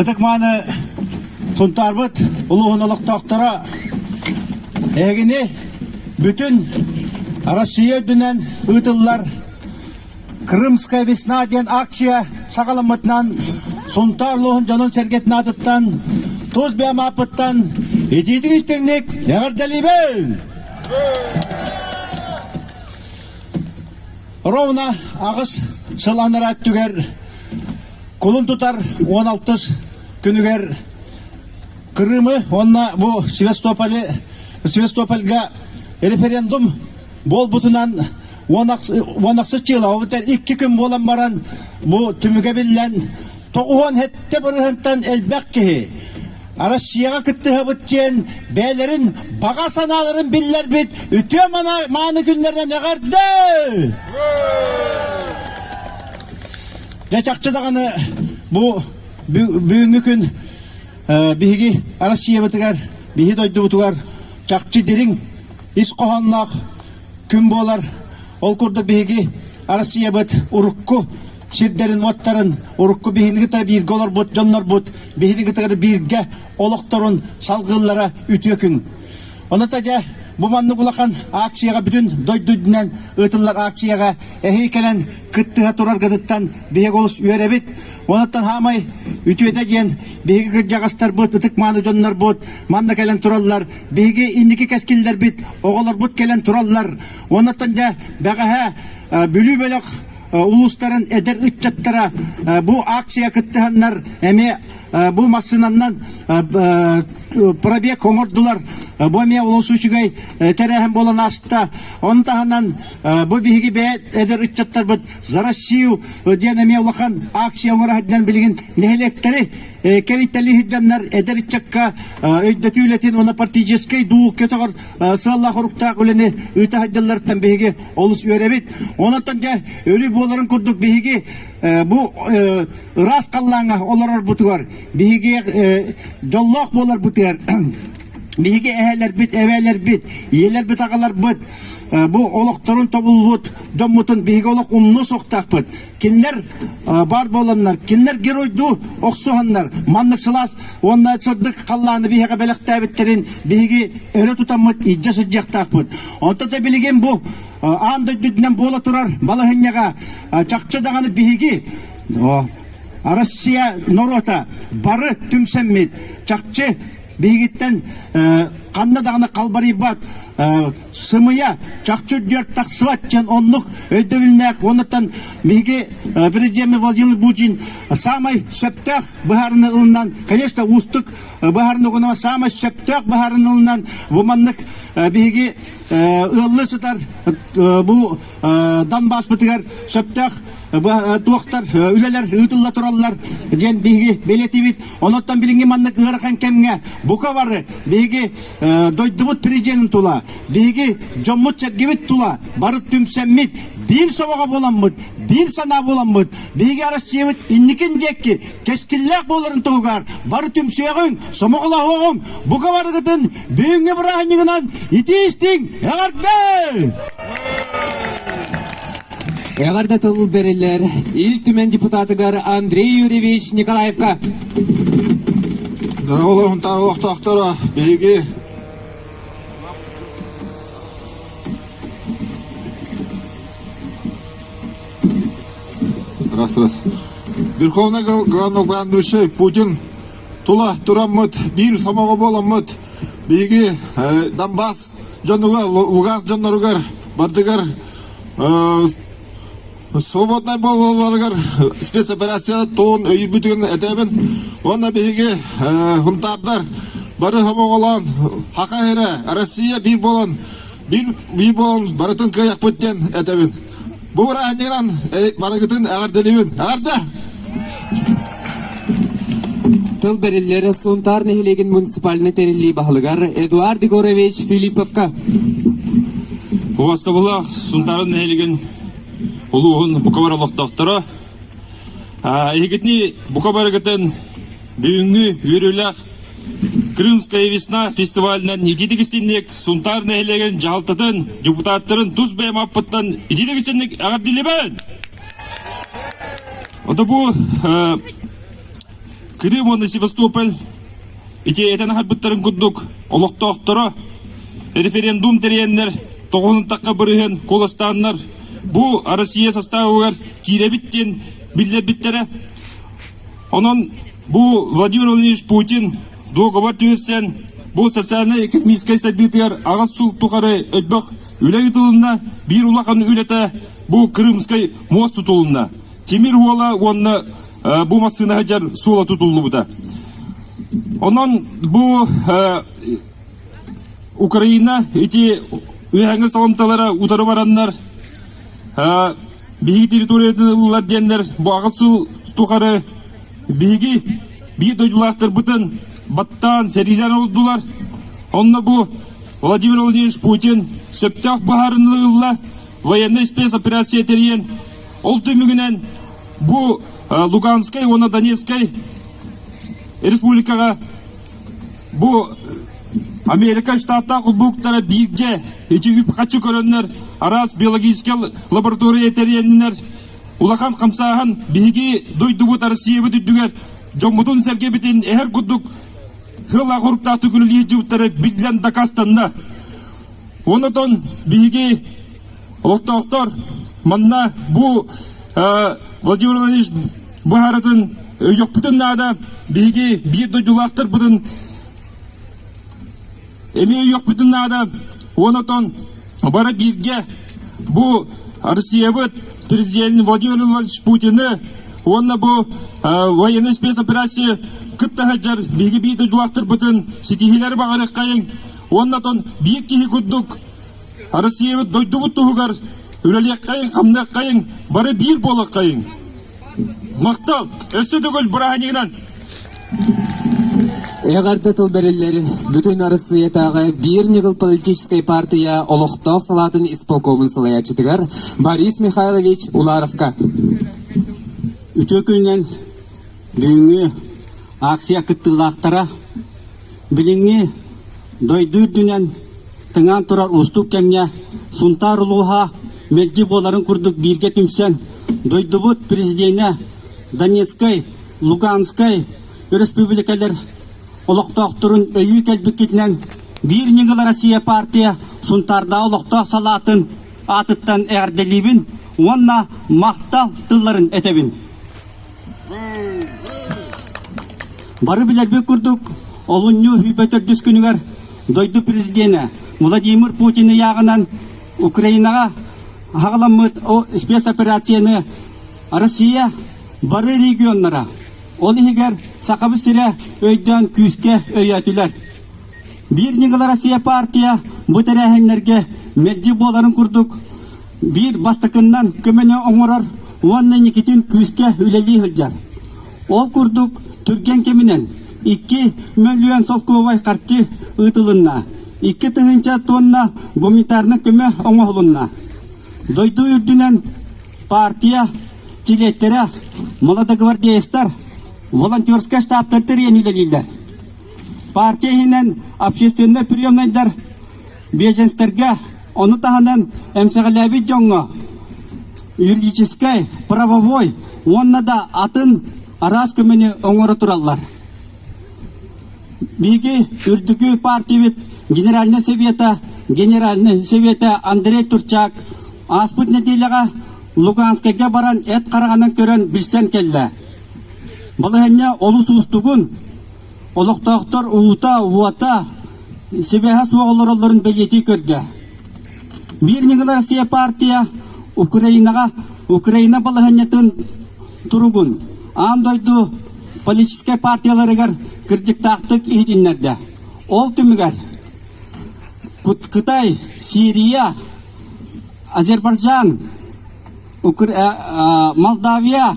Ытык-мааны Сунтаарбыт улууһун олохтоохторо эһигини бүтүн Россия үрдүнэн ыытыллар Крымская весна диэн акция саҕаламмытынан Сунтаар улууһун дьонун-сэргэтин аатыттан тус бэйэм ааппыттан итиитик истиҥник эҕэрдэлиибин! Ровно аҕыс сыл анараа өттүгэр кулун тутар 16 күнүгэр Крымы уонна бу Севастополы Севастопольга референдум буолбутунан 16 чыла эбэтэр икки күн буолан баран бу түмүгэ биллэн 97 бырыһынтан элбэх киһи Россияҕа кыттыһабыт диэн бэйэлэрин баҕа санааларын биллэрбит үтүө мааны күннэринэн эҕэрдэ! Дьэ чахчы даҕаны бу бүгүҥҥү күн биһиги Россиябытыгар, биһи дойдубутугар чахчы дириҥ ис хоһоонноох күн буолар. Ол курдук биһиги Россиябыт урукку сирдэрин-уоттарын, урукку биһини кытары бииргэ олорбут дьоннорбут биһини кытары бииргэ олохторун салгыыллара үтүө күн. Онон дьэ бу маннык улахан акцияҕа бүтүн дойду үрдүнэн ыытыллар акцияҕа эһиги кэлэн кыттыһа тураргытыттан биһиги олус үөрэбит. Онуттан хаамай үтүөтэ диэн биһиги кырдьаҕастарбыт, ытык-мааны дьоннорбут манна кэлэн тураллар. Биһиги инники кэскиллэрбит, оҕолорбут кэлэн тураллар. Онуттан дьэ бэҕэһээ Бүлүү бөлөх улуустарын эдэр ыччаттара бу акция кыттыһаннар эмиэ бу массыынаннан пробег оҥордулар. Бу эмиэ олус үчүгэй тэрээһин буолан ааста. Ону таһынан бу биһиги бэйэ эдэр ыччаттарбыт «За Россию» диэн эмиэ улахан акция оҥоро сылдьан билигин нэһилиэктэри кэрийтэлии сылдьаннар эдэр ыччакка өйдөтүү үлэтин уонна политическай дуу көтөҕөр сыаллаах уруктаах үлэни ыыта сылдьалларыттан биһиги олус үөрэбит. Онон дьэ өрүү буоларын курдук биһиги бу ыраас халлааҥҥа олорорбутугар биһиги дьоллоох буоларбытыгар биһиги эһээлэрбит, эбээлэрбит, ийэлэрбит, аҕаларбыт бу олохторун тобулбут дьоммутун биһиги олох умнуо суохтаахпыт. Кинилэр баар буоланнар, кинилэр геройдуу охсуһаннар маннык сылаас уонна сырдык халлааны биһиэхэ бэлэхтээбиттэрин биһиги өрө тутаммыт илдьэ сылдьыахтаахпыт. Онтон да билигин бу аан дойду үрдүнэн буола турар балаһынньаҕа чахчы даҕаны биһиги Россия норуота бары түмсэммит чахчы биһигиттэн ханна даҕаны халбарыйбат сымыйа чахчы үрдүөр тахсыбат диэн оннук өйдөбүллээх уоннаттан биһиги президент Владимир Путин саамай сөптөөх быһаарыны ылынан конечно уустук быһаарыны угунама саамай сөптөөх быһаарыны ылынан бу маннык биһиги ыаллыы сытар бу Донбасспытыгар сөптөөх туохтар үлэлэр ыытылла тураллар диэн биһиги бэлиэтиибит. Онуттан билиҥҥи маннык ыарахан кэмҥэ бука бары биһиги дойдубут президенин тула, биһиги дьоммут-сэргэбит тула бары түмсэммит, биир сомоҕо буоламмыт, биир санаа буоламмыт, биһиги Россиябыт инникин диэки кэскиллээх буоларын туһугар бары түмсүөҕүҥ, сомоҕолоһуоҕуҥ, бука барыгытын бүгүҥҥү бырааһынньыгынан итии-истиҥ эҕэрдэ! Эҕэрдэ тыл бэриллэр Ил Түмэн депутатыгар Андрей Юрьевич Николаевка. Дороголор Хунтаар олохтоохторо биһиги Раз, раз. Верховный главнокомандующий Путин тула тураммыт, биир сомоҕо буоламмыт, биһиги Донбасс дьонугар, Луганск дьонноругар бардыгар свободнай буолалларыгар спецоперация туон өйүүрбүтүгүн этэбин. Уонна биһиги хунтаардар бары сомоҕолоон Хака сирэ Россия биир буолан биир, биир буолан барытын кыайахпыт диэн этэбин. Бу бырааһынньыгынан барыгытын эҕэрдэлиибин. Эҕэрдэ! Тыл бэриллэр Сунтаар нэһилиэгин муниципальнай тэриллии баһылыгар Эдуард Егорович Филипповка. Убастабыллаах Сунтаарын нэһилиэгин улууһун бука бары олохтоохторо, эһигитини бука барыгытын бүгүҥҥү үөрүүлээх Крымская весна фестивалынан итиитик истинник Сунтаар нэһилиэгин дьаһалтатын, депутаттарын тус бэйэм аппыттан итиитик истинник эҕэрдэлиибин! Ото бу. Крым уонна Севастополь ити этэн аһарбыттарын курдук олохтоохторо референдум тэрийэннэр тоҕуһунтахха бырыһыан куоластааннар бу Россия састаабыгар киирэбит диэн биллэрбиттэрэ. Онон бу Владимир Владимирович Путин дуогабар түһэрсэн бу социальнай-экономическай сайдыытыгар аҕыс сыл тухары элбэх үлэ ыытылынна. Биир улахан үлэтэ бу Крымскай мост тутулунна. Тимир уола уонна бу массыына сылдьар суола тутуллубута. Онон бу Украина ити үөһээҥҥи саламталара утары бараннар биһиги территориятын ыллылар диэннэр бу аҕыс сыл тухары биһиги биир дойдулаахтарбытын баттаан сэриилээн олордулар. Онно бу Владимир Владимирович Путин сөптөөх быһаарыныны ылла, военнай спецоперация тэрийэн, ол түмүгүнэн бу Луганскай уонна Донецкай республикаҕа бу Америка штаттаах холбоһуктара бииргэ ити үп-харчы көрөннөр араас биологическай лаборатория тэрийэннэр улахан хамсааһын биһиги дойдубут Россиябыт үрдүгэр дьоммутун-сэргэбитин эһэр курдук сыалаах уруктаахтык үлэлии сылдьыбыттара биллэн дакаастанна. Онотон биһиги олохтоохтор манна бу Владимир Владимирович быһаарытын өйүөхпүтүн наада. Биһиги биир дойдулаахтарбытын эмиэ өйүөхпүтүн наада. Онотон бары бииргэ бу Россиябыт президент Владимир Владимирович Путины уонна бу военный спецоперация кытта сылдьар биһиги биир дойдулаахтарбытын ситиһиилэри баҕарыаххайыҥ. Уонна отон биир киһи курдук Россиябыт дойдубут туһугар үлэлиэххэйиҥ, хамныаххайыҥ, бары биир буолуоххайыҥ. Махтал! Өссө төгүл бырааһынньыгынан! Эҕэрдэ тыл бэриллэр Бүтүн Арассыыйатааҕы биир ньыгыл политическай партия олохтоох салаатын исполкомун салайааччытыгар Борис Михайлович Уларовка. Үтүө күнүнэн бүгүҥҥү акция кыттыылаахтара Билиҥҥи дойду үрдүнэн тыҥаан турар уустук кэмҥэ Сунтаар улууһа мэлдьи буоларын курдук бииргэ түмсэн, дойдубут президенэ Донецкай, Луганскай өрөспүүбүлүкэлэр олохтоохторун өйүү кэлбиккитинэн Биир ньыгыл Россия партия Сунтаардааҕы олохтоох салаатын аатыттан эҕэрдэлиибин уонна махтал тылларын этэбин. Бары билэрбит курдук, олунньу сүүрбэ төрдүс күнүгэр дойду президенэ Владимир Путин ыйааҕынан Украинаҕа аҕаламмыт спецоперацияны Россия бары регионнара, ол иһигэр Сахабыт сирэ өйдөөн күүскэ өйөөтүлэр. Биир ньыгыл Россия партия бу тэрээһиннэргэ мэлдьи буоларын курдук биир бастакыннан көмөнү оҥорор уонна инникитин күүскэ үлэлии сылдьар. Ол курдук түргэн кэминэн 2 мөлүйүөн солкуобай харчы ыытылынна, 2 тыһыынча тонна гуманитарнай көмө оҥоһулунна. Дойду үрдүнэн партия чилиэттэрэ, молодогвардеецтар, волонтерскай штабтар тэрийэн үлэлииллэр. Партия иһинэн общественнай приемнайдар беженстэргэ, ону таһынан эмсэҕэлээбит дьоҥҥо юридическай, правовой уонна да атын араас көмөнү оҥоро тураллар. Биһиги Үрдүкү партиябыт Генеральнай Совета Генеральнай Совета Андрей Турчак ааспыт нэдиэлэҕэ Луганскайга баран эт хараҕынан көрөн билсэн кэллэ. Балаһыанньа олус уустугун, олохтоохтор уута, уота, сибээһэ суох олороллорун бэлиэтии көрдө. Биир ньыгыл Россия партия Украинаҕа Украина балаһыанньатын туругун аан дойду политическай партияларыгар кырдьыктаахтык иһитиннэрдэ. Ол түмүгэр Кытай, Сирия, Азербайджан, Молдавия,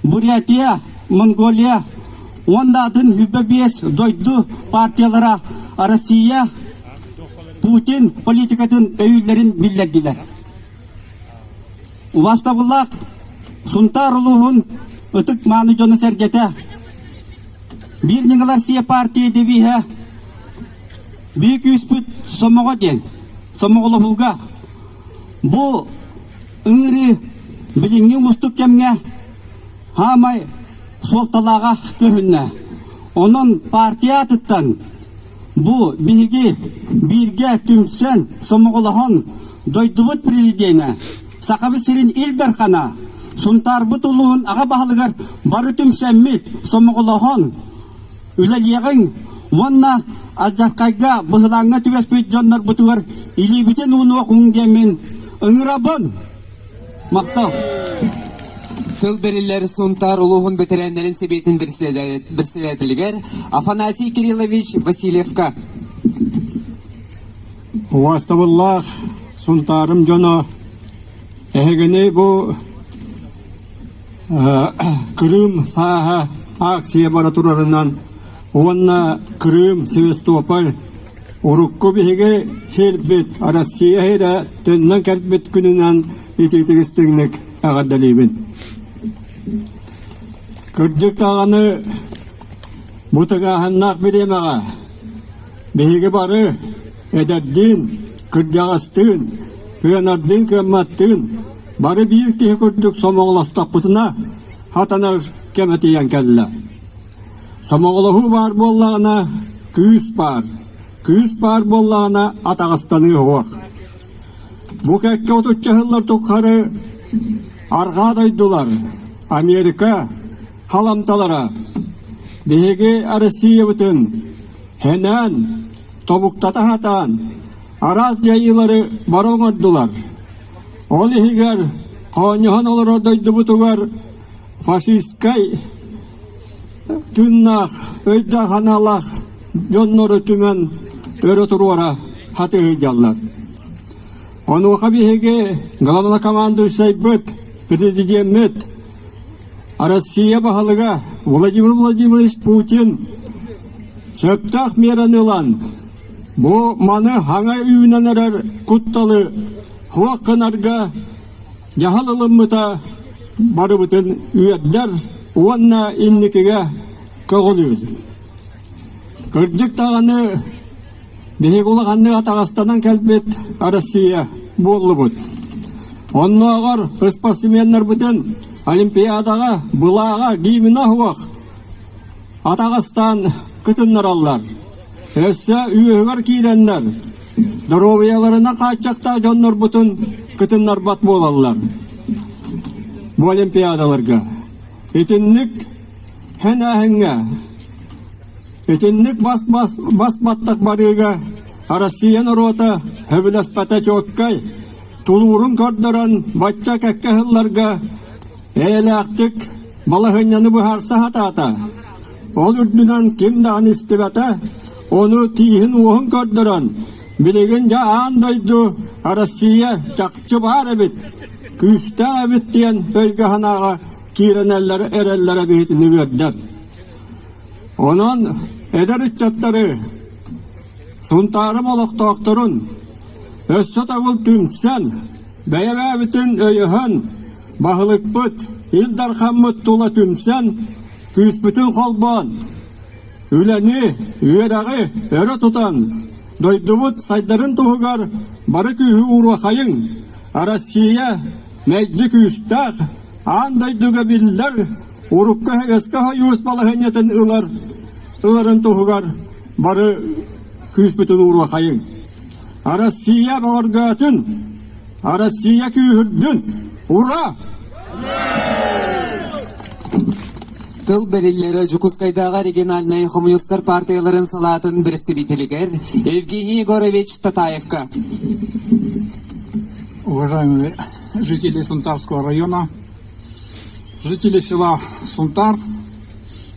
Бурятия, Монголия уонна атын 25 дойду партиялара Россия Путин политикатын өйүүллэрин биллэрдилэр. Убаастабыллаах Сунтаар улууһун ытык мааны дьоно-сэргэтэ Биир ньыгыл Россия партия девиһэ Биир күүспүт сомоҕо диэн сомоҕолоһууга Бу ыҥырыы билиҥҥи уустук кэмҥэ хаамай суолталааҕа көһүннэ. Онон партия аатыттан бу биһиги бииргэ түмсэн, сомоҕолоһон дойдубут президенэ, Сахабыт сирин Ил Дархана, Сунтаарбыт улууһун аҕа баһылыгар бары түмсэммит, сомоҕолоһон үлэлиэҕиҥ уонна алдьархайга быһылааҥҥа түбэспит дьоннорбутугар илиибитин уунуоҕуҥ диэммин ыҥырабын. Махтал. Тыл бэриллэр Сунтаар улууһун бэтэрээннэрин сэбиэтин председателигэр Афанасий Кириллович Васильевка. Убаастабыллаах Сунтаарым дьоно, эһигини бу Крым сааһа акция бара турарынан уонна Крым, Севастополь урукку биһиги сирбит Россия сирэ төннөн кэлбит күнүнэн итиитик истиҥник эҕэрдэлиибин. Кырдьык даҕаны бу тыҥааһыннаах бириэмэҕэ биһиги бары эдэрдиин, кырдьаҕастыын, кыанардыын, кыамматтыын бары биир киһи курдук сомоҕолостохпутуна хатанар кэмэ тиийэн кэллэ. Сомоҕолоһуу баар буоллаҕына күүс баар, күүс баар буоллаҕына атаҕастаныы суох. Бу кэккэ отучча сыллар тухары арҕаа дойдулар, Америка халамталара биһиги Россиябытын хэнээн, тобуктата сатаан араас дьайыылары бары оҥордулар. Ол иһигэр хоонньоһон олорор дойдубутугар фашистскай тыыннаах, өйдөөх-санаалаах дьоннору түмэн өрө туруора сатыы сылдьаллар. Онуоха биһиги главнокомандующайбыт, президеммит Россия баһылыга Владимир Владимирович Путин сөптөөх миэрэни ылан, бу маны хаҥа үүнэн эрэр кутталы суох гынарга дьаһал ылыммыта барыбытын үөрдэр уонна инникигэ көҕүлүүр. Кырдьык даҕаны биһиги улаханнык атаҕастанан кэлбит Россия буоллубут. Оннооҕор спортсменнарбытын Олимпиадаҕа, былааҕа, гимна суох атаҕастаан кытыннараллар. Өссө үөһүгэр киирэннэр доруобуйаларынан хааччахтаах дьоннорбутун кытыннарбат буолаллар. Бу олимпиадаларга. Итинник хэнээһиҥҥэ, итинник бас-бас бас-баттах барыыга Россия норуота сөбүлэспэтэ чуоккай, тулуурун көрдөрөн бачча кэккэ сылларга эйэлээхтик балаһыанньаны быһаарса сатаата. Ол үрдүнэн ким даҕаны истибэтэ, ону тииһин-уоһун көрдөрөн, билигин дьэ аан дойду Россия чахчы баар эбит, күүстээх эбит диэн өйгө-санааҕа киирэнэллэр эрэллэрэ биһитини үөрдэр. Онон эдэр ыччаттары Сунтаарым олохтоохторун өссө төгүл түмсэн, бэйэ-бэйэбитин өйөһөн, баһылыкпыт, Ил Дархаммыт тула түмсэн, күүспүтүн холбоон, үлэни, үөрэҕи өрө тутан, дойдубут сайдарын туһугар бары күүһү ууруохайыҥ, Россия мэлдьи күүстээх, аан дойдуга биллэр урукку Советскай Союз балаһыанньатын ылар ыларын туһугар бары күүспүтүн ууруохайыҥ. Россия бөҕөргөөтүн! Россия күүһүрдүн! Ура! Тыл бэриллэрэ Дьокуускайдааҕы региональнай хомуньуустар партияларын салаатын бэрэстэбиитэлигэр Евгений Егорович Татаевка. Уважаемые жители Сунтарского района, жители села Сунтар,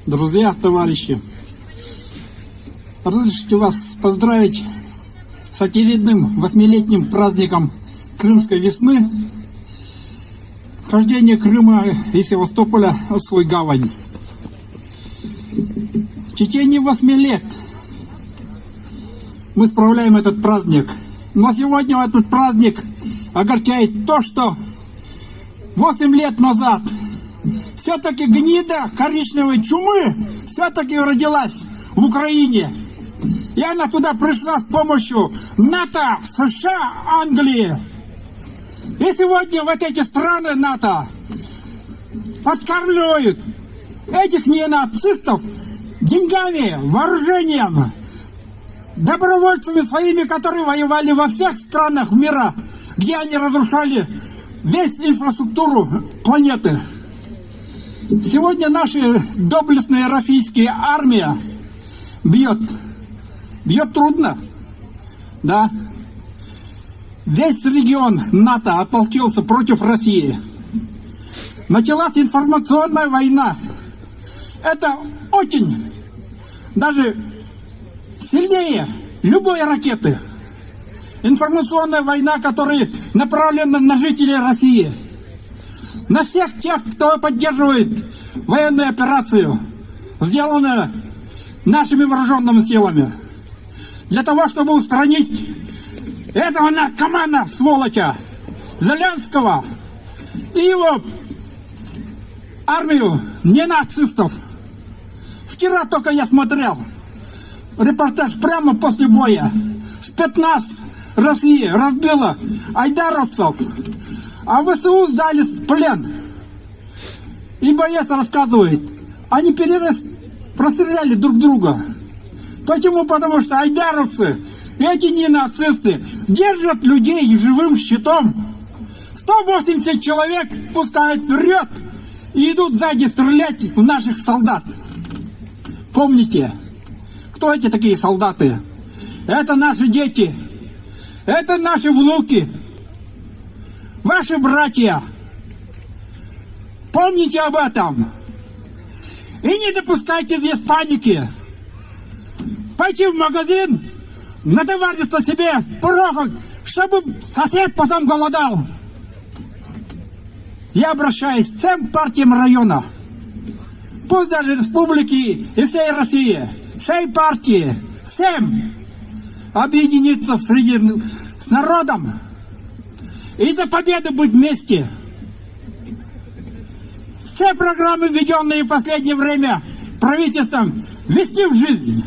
друзья, товарищи, разрешите вас поздравить с очередным восьмилетним праздником Крымской весны, вхождение Крыма и Севастополя в свой гавань. В течение восьми лет мы справляем этот праздник. Но сегодня этот праздник огорчает то, что 8 лет назад все-таки гнида коричневой чумы все-таки родилась в Украине. И она туда пришла с помощью НАТО, США, Англии. И сегодня вот эти страны НАТО подкармливают этих неонацистов. Деньгами, вооружением, добровольцами своими, которые воевали во всех странах мира, где они разрушали весь инфраструктуру планеты. Сегодня наша доблестная российская армия бьет. Бьет трудно, да. Весь регион НАТО ополчился против России. Началась информационная война. Это очень даже сильнее любой ракеты. Информационная война, которая направлена на жителей России. На всех тех, кто поддерживает военную операцию, сделанную нашими вооруженными силами. Для того, чтобы устранить этого наркомана, сволоча, Зеленского и его армию не нацистов. Вчера только я смотрел репортаж прямо после боя. Спецназ России разбила айдаровцев, а ВСУ сдали в плен. И боец рассказывает, они перерас... простреляли друг друга. Почему? Потому что айдаровцы, эти не нацисты, держат людей живым щитом. 180 человек пускают вперед и идут сзади стрелять в наших солдат. Помните, кто эти такие солдаты? Это наши дети, это наши внуки, ваши братья. Помните об этом. И не допускайте здесь паники. Пойти в магазин, натовариться себе порохом, чтобы сосед потом голодал. Я обращаюсь к всем партиям района, пусть даже республики и всей России, всей партии, всем объединиться среди, с народом и до победы быть вместе. Все программы, введенные в последнее время правительством, ввести в жизнь.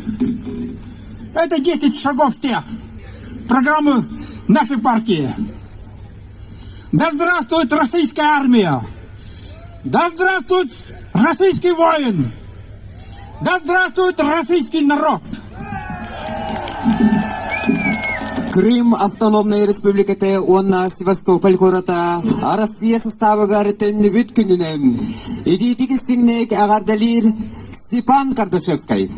Это 10 шагов все. Программы нашей партии. Да здравствует российская армия! Да здравствует российский воин! Да здравствует российский народ! Крым автономнай республиката уонна Севастополь куората Арассыйа састаабыгар төннүбүт күнүнэн итиитик истиҥник эҕэрдэлиир Степан Кардашевскай.